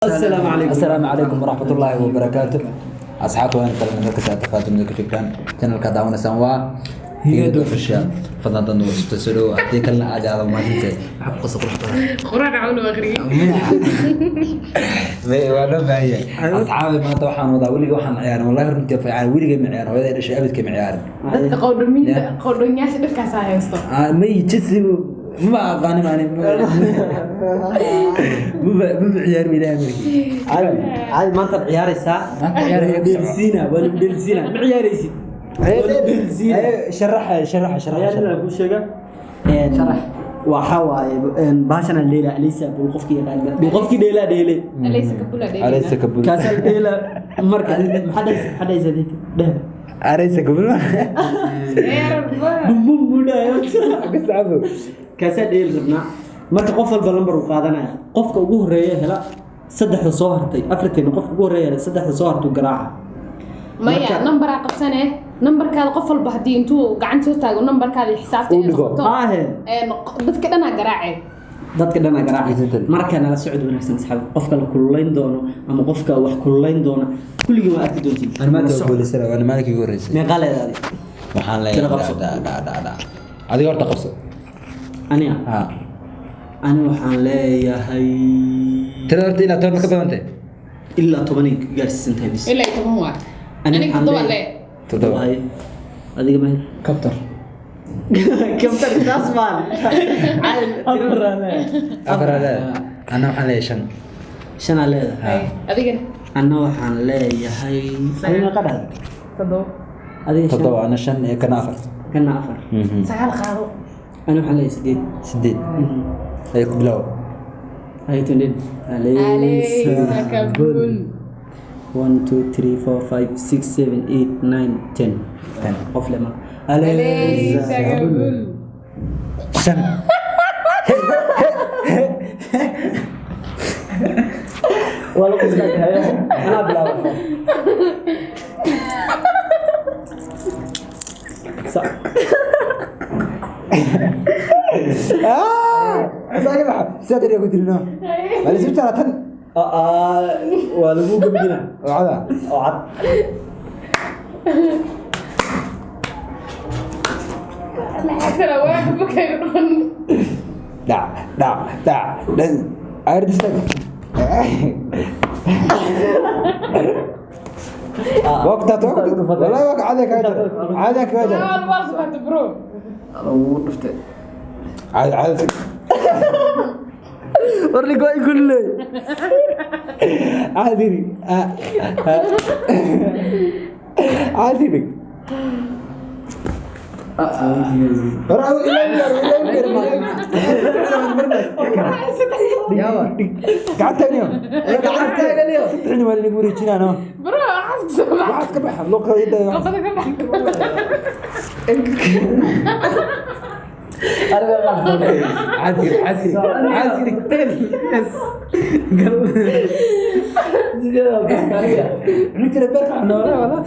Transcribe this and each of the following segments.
Asalaamu calaykum. Asalaamu calaykum waraxmatullaahi wabarakaatu. Asxaabta, waan kala meel kasta aad taqaanto ka joogtaan. Channelka daawanaysaan waa Higad Official. Fadlan dad nagu cusubta soo dhawow, haddii kalena aad aad mahadsantahay. Maxaa ku qosol qurux badan? Quraan cawn aqriyay. Waa loo baahan yahay. Asxaabi, maanta waxaan wadaa, weliga waxaan ciyaarin, wallahi runtii fiican, weligay ma ciyaarin, hooyaday dhashay abidkay ma ciyaarin. Dadka qowdhamiinta, qowdhonyaasha dharkaasaa haysto. Ah, may jisi maba aqaanin ani, maba ciyaarin, ilaahay markii. Caadi caadi, maantaad ciyaaraysaa. Maanta ciyaaraya. Waa lagu dheelsiinaa, waa lagu dheelsiinaa. Ma ciyaaraysid, waa lagu dheelsiinaa. Sharaxa, sharaxa, sharaxa. Ciyaarina kuu sheega. Sharax. Waxaa waaye bahashan dheela aleysa bul, qofkii yaqaan bul, qofkii dheelaa dheele. Alaysa kabula. Alaysa kabul. Kaasaa la dheela. Marka maxaa dhahaysa, maxaa dhahaysa adinka dheh? Alaysa kabul. Bum bum buu dhahay. Kasabo. Kaasaa dheeli rabnaa. Marka qof walba lambar uu qaadanaya. Qofka ugu horeeya hela saddexda soo hartay, afarteena qofka ugu horeeya hela saddexda soo hartuu garaaca. Maya. Nambaraa qabsane, nambarkaada qof walba haddii intuu gacan soo taago nambarkaada xisaabta Uu inay dhigo. noqoto. Maahe. Dadka dhanaa garaace. Dadka dhanaa garaacay. Isintani. Marka nala socod wanaagsan, asxaabi. Qofka la kululayn doono ama qofka wax kululayn doona kulligii waa arki doontiin. Ani maanta Nala waa socod. guuleysana, waana maalinkii ugu horreysay. Meeqaa leedahay? Waxaan Tira leeyahay qabso. dha dha dha dha, adiga horta qabso. Aniga? Ha. Ani waxaan leeyahay Tirada horta ilaa 10 ma ka badantay? Ilaa 10ay gaarsiisan tahay bis. Ilaa 10 waa. Ani aniga waxaan 7 leeyahay le. 7. Waaye. Adiga mahel? Kabtar. Kabtar taas baan. 4 leedahay. Ana waxaan leeyahay 5. 5 aa leedahay. Ay, adigana? Anna waxaan leeyahay, adiga meeqa dhahday? 7. Adiga 5. 7, ana 5 ee kana 4. Kana 4. 9 qaado. Ani waxaan leeyahay 8. 8 ay ku bilow. Haytundin. Alaysa kabul. 1 2 3 4 5 6 7 8 9 10. 10. Qof le marka. Alaysa kabul. 5. Waa lagu istaagay. Anaa bilaaba. Asaga baxa sidaa dariya ku dilno waa la sii tan. Waa lagu gabdina. Wacda. Oo cad. Laxasana waa ka bukayga dhufan. Dhac dhac dhac dhan ayrdistag waqta waqta, wallahi waqt caadi kaga jira, caadi kaga jira. Waa subaxda bro. Lagu dhuftay. Caadi caadi. Warniga waa igulle. Caadi caadi dhig. Gacantagaliyo waa inagu wareejinaano. Bro, waxaas ka soo bax. Waxaas ka baxa luqada. Luqada ka bax. Caadi caadi caadi. Cunugtana beerka xanoona wala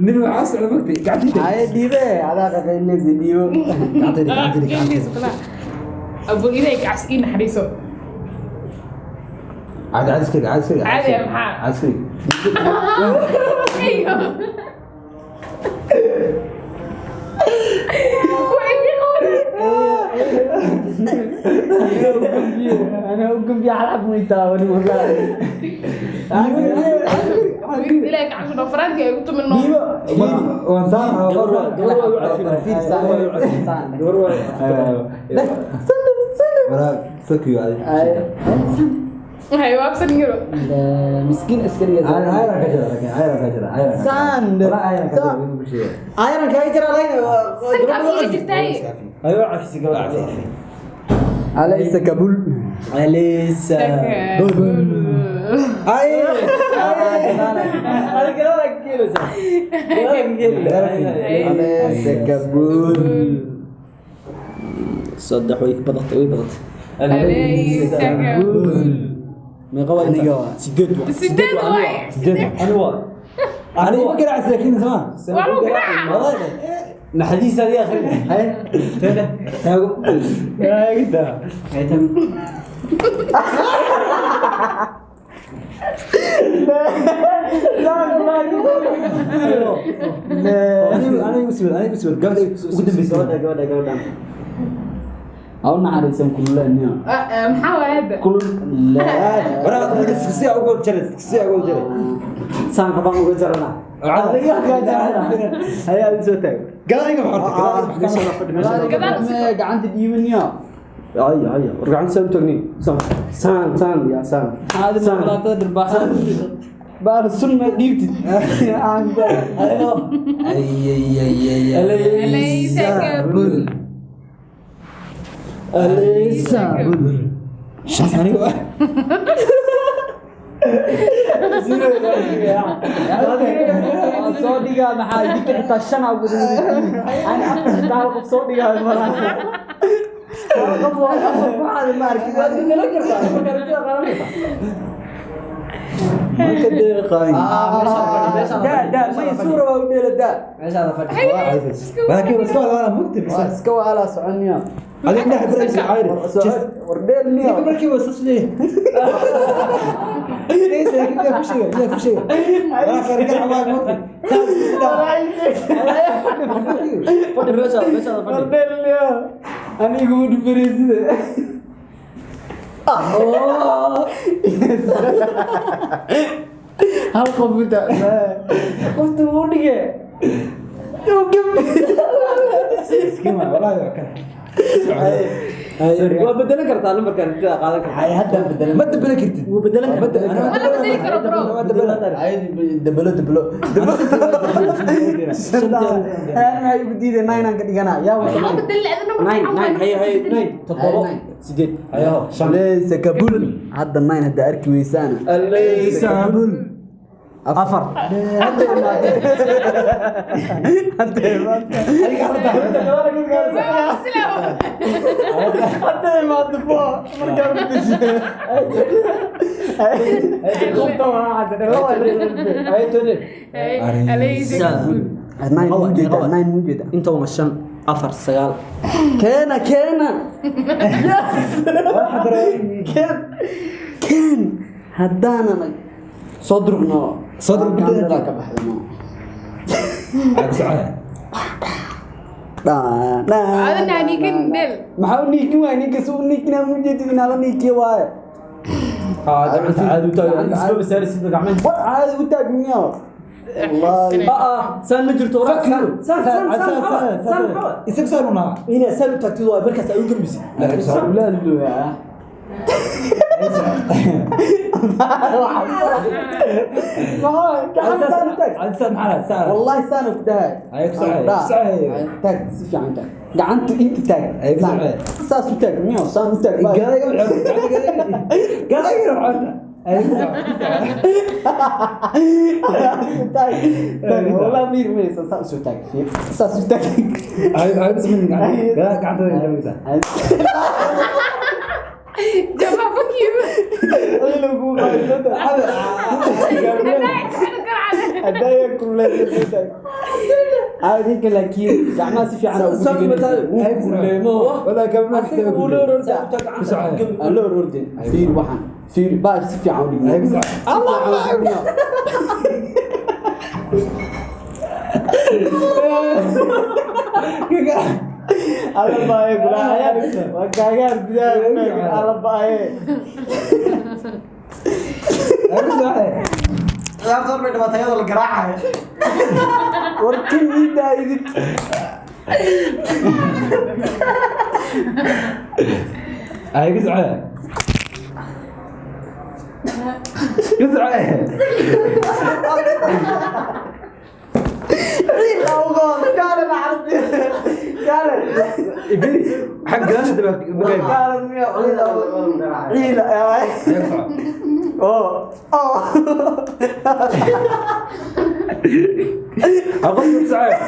nin waxaa socda mogtay gacantayda. Haye, dhiibe adaa qaqaynaysa, dhiibo. Gacantayda, gacantayda, gacantayda. Abu ilaahay kacas ii naxariiso. Caadi caadi iska dhig, caadi iska dhig. Caadi ah, maxaa? Caadi iska dhig. Ayo. Waa iga qaban. Anaa u gambiya xalab muy taaban wallahi. Ilaahay kacas dhoo faraanti ay ku tumino. Dhiibo. Waan saan. Gabar waa, gabar waa u cafin. Gabar waa u cafin. Waraa, fuck you adi. Waxay waabsan yaro. Miskiin askariga. Ayran ka jira, laakiin ayran ka jira, ayran ka jira. Saan. Walaa ayran ka jira, wuu ku sheegay. Ayran kaga jira layn. Sanka iga jirtay. Ayo cafisi, gabar cafisi. Alaysa kabul. Alaysa. Ay. Adiga gadaal ka keenaysaa. Gadaal ka keenaysaa. Alaysa kabul. 3 way badatay, way badatay. Alaysa kabul. Meeqa waa inta? Aniga waa. 8 waa. 8 waay. 8. Ani waa. Aniga ma garaacsi laakiin sama. Waa lagu garaaca. Wallahi. Naxariis adiga akhrin. Haye. Tana. Taago. Garaacida. Haye, taago. Aniga uswir, aniga uswir. Gabadha ugu dambeysay. Gabadha, gabadha, gabadha. Aw naxariisan kululeniyo. Maxaa waaye hadda? Kulul. Waraa dadka si ugu jaray, si ugu jaray. Saan rabaan uga jarana. Hayaa soo taag. Gadaal iga horta, gadaal iga. Meesha la fadhi, meesha la fadhi. Gadaal u siko. Gacanta dhiibaniyo. Ay, ay, war gacan saan u taagni. Saan, saan, saan, ya saan. Caadi ma qaatada dhirbaaxada. Baar sunna dhiibtid. Aan Ayo. Ay ay ay ay. Alaysa kabul. Alaysa. Shan aniga. Soo dhigaa maxaa idinka xitaa shan aa ugu ani afar xitaa hal qof soo dhigaa malaha. Hal qof oo afar ku xaadi ma arkin. Waad nala kartaa, marka aragtida qaadan kartaa. Marka deeqay. Meesha Daa daa may suura waa u dheela daa. Meeshaada fadhi. Laakiin iska wada mugti Waa iska waalaa soconiyo. Adiga dhex baraysa caadi. War dheel niyo. Ninka markii waa sas leeyahay. Leeysa laakiin yaa ku sheegay, yaa ku sheegay. Waa kargar waa mugti. Taas sida. Fadhi meeshaada, meeshaada War fadhi. dheel niyo. Anigu u dhufanayside. Hal qof inta qofta wuu dhige. Uu gabi. Iskima walaahi waa kan. Waa bedelan kartaa lambarka aragtida qaadan kartaa. Hay hadda bedelan. Ma bedelan kartid. Wuu bedelan kartaa. Ma la bedeli karo, bro. Ma bedelan. Ay debelo debelo. Maxay ugu diiday nine aan ka dhiganaa yaa wata. Ma bedeli adina number Nine, fiican nine, waaye. haye, haye, nine, toddoba, Nine. sideed, haye, shan. Laysa kabul. Hadda nine hadda arki weysaana. Alaysa. Saabul. Afar. Hadda imaatay. Hadda imaatay. Silaw. Hadda imaatay fo. Markaa bedeshay. Qofta waa cadda. Haye, toban. Hey, alaysa kabul. Nine muu jeedaa, nine muu jeedaa. Inta waa shan, afar, sagaal. Keena keena. Yes. Keen. Keen. Haddaanan soo durugno. Soo durug Kamerada ka baxdano. Ay ku socdaa. Dhaan, dhaan. Adina niikin dhel. Maxaa u niikin waay ninkas u niikinaa muu jeedid inaa la niikiyo waaye. Gacanta caadi u taag, isma masaarisid gacmaha. War caadi u taag miyaa? Wallaahi. Saan ma jirto, waraa. Saan, saan, saan, saan, saan, saan. Isaga saaruna. Inaa saan u taagtid waa markaas ay u gambisid. Ulaad looyaa. Maxaa gacanta saan u taag? Saan maxaa saan. Wallaahi saan ku dhahay. Ay, ku socay, ku socay. Taag si fiican taag. Gacanta inta taag. Ay, ku Saan. socay. Saas u taag miyaa? Saan u taag. Gadaal iga gadaal iga xorta. Ay ku socdaa. Taag. Taag. Wallaahi fiir maysa saas u taag. Fiir. Saas u taag. Ay ay bismi gadaal gacanta iga dambaysa. Jama, fuck you. Adiga lagu qaado. Hadaa iska garacade. Hadaya kulleeyay. Adinka laakiin gacmaha si fiican ugu dhiganaysa. Wuu kulleemo. Walaa kabna Asiga wuu la orordaa. Ku socdaa. Aan la orordin. Fiir waxaan. Fiir baa si fiican u dhignay. Ay, ku socdaa. Allah Allah. Alla baaye kula waa kaagaan gudaha ku taagan alla baaye. Ay ku socdaa. Ciyaarta hor bay dhimatay iyadoo la garaacayo. War kin ii daa idin. Ay ku socdaa. Ku socdaa. Kaale naxariis. Kaale. Ibiri xag gadaasha daba magay. Kaale miyaa ciila. Ciila. Oh. Oh. Aqoon ku socdaa.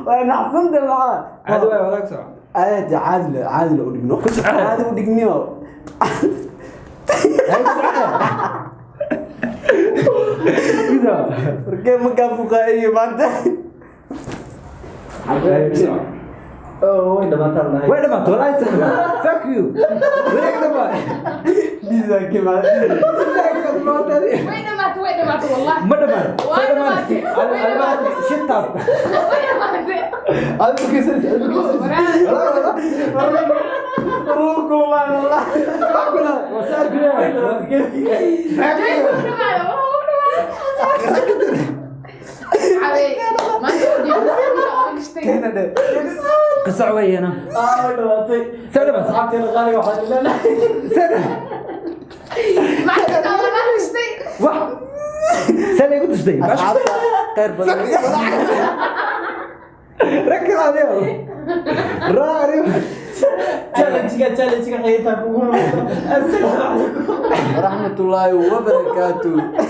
Waa naxsanta maxaa? Caadi waay walaal ku socdaa. Aad caadi caadi u dhigno. Caadi u dhigno. Ay ku socdaa. Ku socdaa. Warkee ma kaa fuqaa'iyo maanta? Ay ku socdaa. Oh, way dhamaataan lahayd. Way dhamaatay walaal socdaa. Fuck you. Way dhamaatay. Way dhamaatay, way dhamaatay, wallahi. Ma dhamaan. Way dhamaatay, way dhamaatay. Shut up. Way dhamaatay. Aad u kaysanaysa, aad u kaysanaysa. Waa saar gudaha. Way ku dhamaatay, waa ku dhamaatay. Xawey, maanta u jeedo, waa gashtay. Qisac weeyana. Soo dhawaad. Soo Maanta waa gashtay. Wax. Saan igu tustay. Asxaabta khayr badan. Rakir adiyo. Raari. Challenge-ga xitaa kugu Waraxmatullaahi wabarakaatuh.